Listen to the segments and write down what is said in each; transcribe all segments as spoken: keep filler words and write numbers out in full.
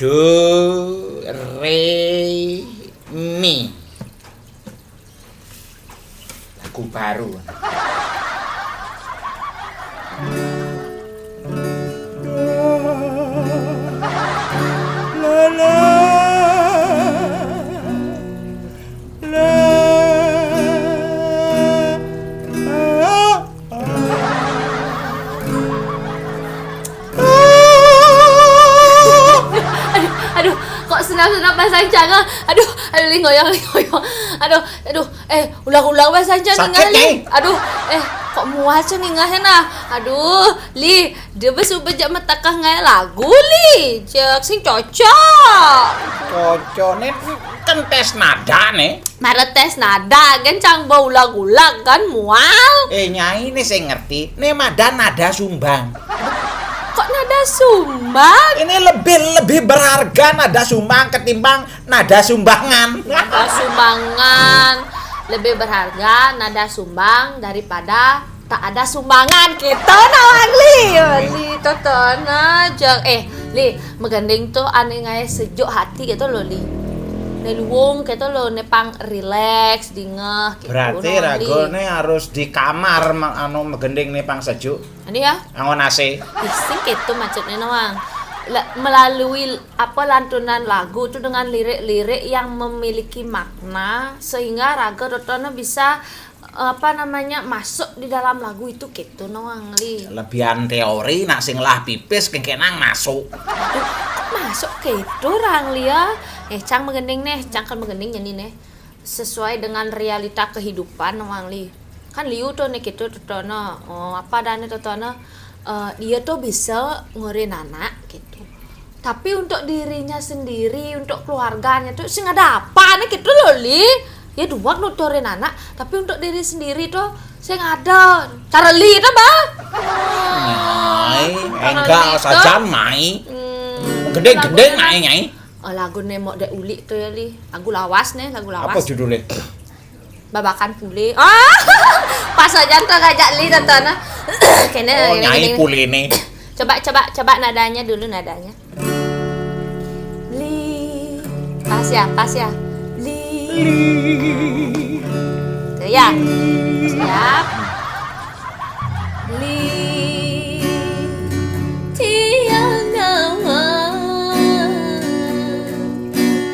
Do, re, mi. Lagu baru. Aduh, aduh, kok senam-senam bahasa Indonesia? Aduh, aduh, li ngoyong, li ngoyong. Aduh, aduh, eh, ulang-ulang bahasa Indonesia. Sakit, Nyai. Aduh, eh, kok mual sih ningah nah? Aduh, li, dia besuba jak metakah ngai lagu, li. Jak sing cocok. Cocok nih, kan tes nada nih. Mara tes nada kan cang beulag-ulag kan mual. Eh, Nyai nih saya ngerti. Nih madan nada sumbang. Kok nada sumbang? Ini lebih lebih berharga nada sumbang ketimbang nada sumbangan. Nada sumbangan lebih berharga nada sumbang daripada tak ada sumbangan kita nawang li. Li tonton aja. Eh, li, megending tuh aneh ngai sejuk hati gitu loh, li. Ne luwung gitu loh, ne pang relax, dingeh gitu. Berarti rago ne harus di kamar anu megending ne pang sejuk. Ini ya. Angon A C. Ising gitu macetnya nawang. Melalui apa lantunan lagu itu dengan lirik-lirik yang memiliki makna sehingga raga totono bisa apa namanya masuk di dalam lagu itu gitu nawang li. Lebihan teori nak sing lah pipis kengkenang masuk. Aduh, kok masuk gitu rang li ya? Eh, cang megending neh, cang kan megending nyanyi neh. Sesuai dengan realita kehidupan nawang li. Kan liu tuh nih gitu totono. Oh, apa dah nih totono? Eh, dia tuh bisa ngurin anak gitu. Tapi untuk dirinya sendiri, untuk keluarganya tuh sing ada apa nih gitu loh li. Ya dua nuturin anak, tapi untuk diri sendiri tuh sing ada cara li itu bah. Nyai, enggak saja mai. Gede-gede nyai nyai. Oh, lagu nemo dek ulik tuh ya li. Lagu lawas nih, lagu lawas. Apa judulnya? Babakan pule. Ah, pas aja tuh ngajak li tonton. Kene oh, nyai pule nih. Coba coba coba nadanya dulu nadanya. Li. Pas ya, pas ya. Li. Li. Tuh ya. Siap. Li. Tiang nawang.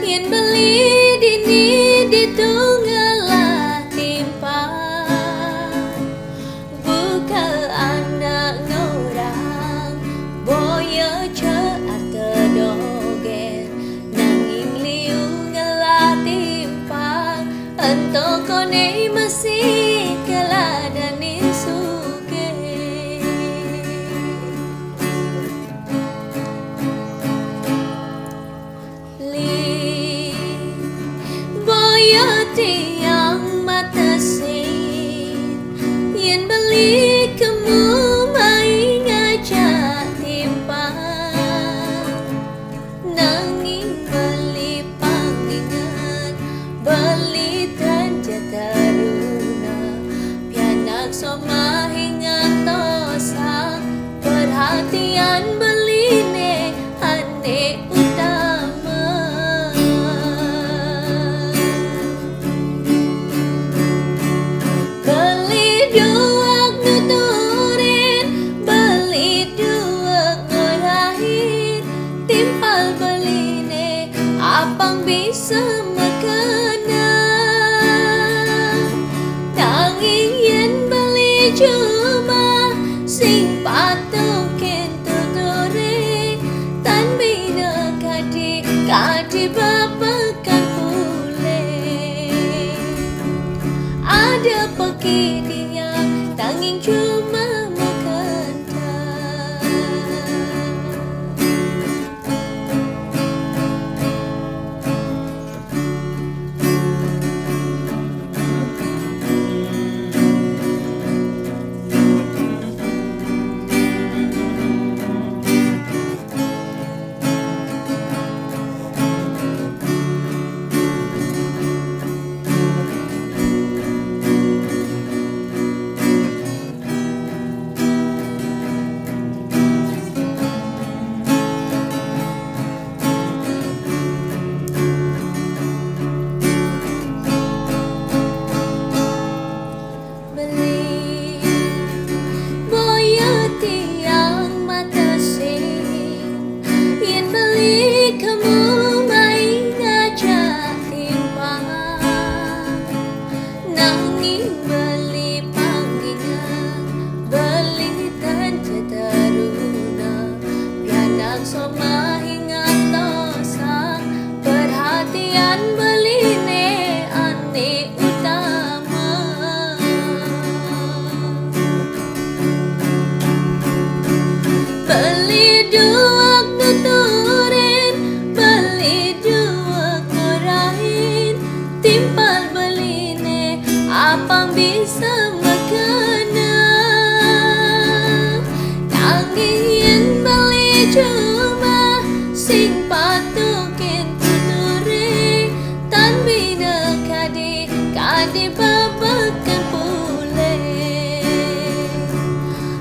Yen beli dini di tunggal timpang. Buka anak ngorang boya cear tedogen nanging liu ngelah timpang ento kone mesi keladanin suke. Li, boya tiang matesin yen beli kemu mai ngajak timpang. Nanging beli pangingat, beli tan jetaruna, pianak somah ingat tosa. Perhatian beline ane utama. Beli duak nuturin, beli duak ngorahin, timpal beline apang bisa mekena. Nanging yen beli jumah sing patuh ken tuturi, tan bina kadi kadi babakan pule. Ada peki dia nanging cuma mekena. Somah ingat tosa, perhatian beliné ané utama. Beli duweg nuturin, beli duweg ngorahin, timpal beliné apang bisa makena. Nanging yén beli jumah sing patuh kén tuturé, tan bina kadi, kadi babakan pulé.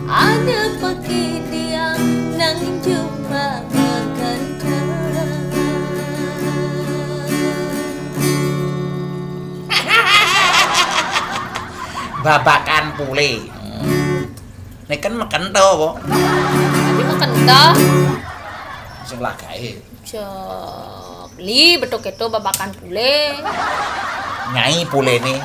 Ada pakidiang nang jumah makantang. Babakan pulé. Né kan makenta, Po. Tapi makenta. Sing lagaé. Cek, beli betul kéto babakan pulé. Nyai puléné.